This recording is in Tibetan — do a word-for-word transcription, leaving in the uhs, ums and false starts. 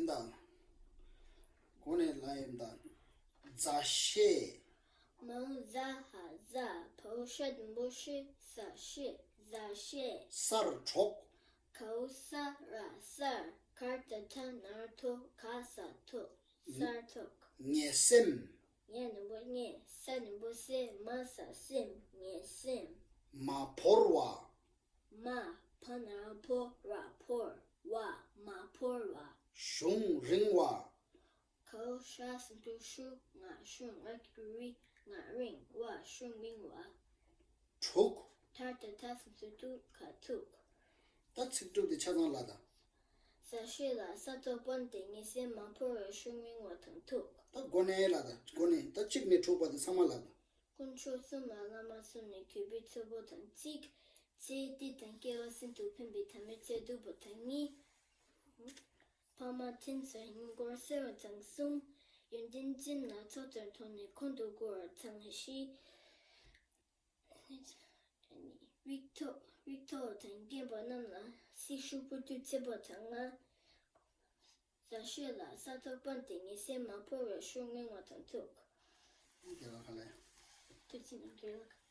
དང་། གོ་ནས་ལ་ཡིན་དང་། མཛའ་བཤེས། མ་འོག་ཛ་ཧ་ཛ། བ་འོག་ཤ་འགྲེང་བུ་ཤེ། མཛའ་བཤེས། མཛའ་བཤེས། གསར་འགྲོགས། ག་འོག་ས་ར་གསར། ག་ཏ་ཐ་ན་རོ་ཐོ། ག་ས་ཐོགས། གསར་ཐོགས། ངེས་སེམས། ཉ་འགྲེང་བུ་ཉེ། ས་འགྲེང་བུ་སེ། མ་ས་སེམས། ངེས་སེམས། མ་བོར་བ། མ་བ་ན་རོ་བོ། ར་བོར། བ། མ་བོར་བ། གཞུང་རིང་བ། ག་འོག་ཤ་ཟུར་དུ་ཤུ། ང་། གཞུང་། ང་གི་གུ་རི། ང་རིང་བ། གཞུང་རིང་བ། དྲུག་ད་ཏ་ཐ་ཟུར་དུ་ཐུ། ག་ཐུག་ད་ཚིག་གྲུབ་དེ་ཆ་ཚང་ལ་དང་། མཛའ་བཤེས་ལ་ས་ཐོག་དཔོན་ཏེ། ངེས་སེམས་མ་བོར་བར། གཞུང་རིང་བ་དང་ཐུག་ད་གོ་ནས་ལ་དང་། གོ་ནས་ད་གཅིག་ནས་དྲུག་བར་དུ་ཚང་མ་ལ་དང་། དཀོན་མཆོག་གསུམ་ལ་བླ་མ་གསུམ་ནས། གུས་པས་གཙོ་བོ་དང་གཅིག་ཚེ་འདི་དང་སྐྱེ་བ་གསུམ་དུ་ཕན་པའི་དམ་པའི་ཆོས་སྡུད་པ་དང་གཉིས། ཕ་མ་མཐུན་ས་ཡིན་སྐོར་གསལ་བ་དང་གསུམ། ཡོན་ཏན་ཅན་ལ་ཚོགས་དང་ཐོག་ནས་ཁོང་དུ་བཀུར་བ་དང་བཞི། རིགས་མཐོ་རིགས་མཐོ་དང་རྒན་པ་རྣམས་ལ་སྲི་ཞུ་ཕུལ་དུས་བརྩི་བ་དང་ལྔ། མཛའ་བཤེས་ལ་ས་ཐོག་དཔོན་ཏེ། ངེས་སེམས་མ་བོར་བར། གཞུང་རིང་བ་དང་ཐུག་རྒན་ལགས་ཧ་ལས། ཐུགས་རྗེ་གནང་རྒན་ལགས།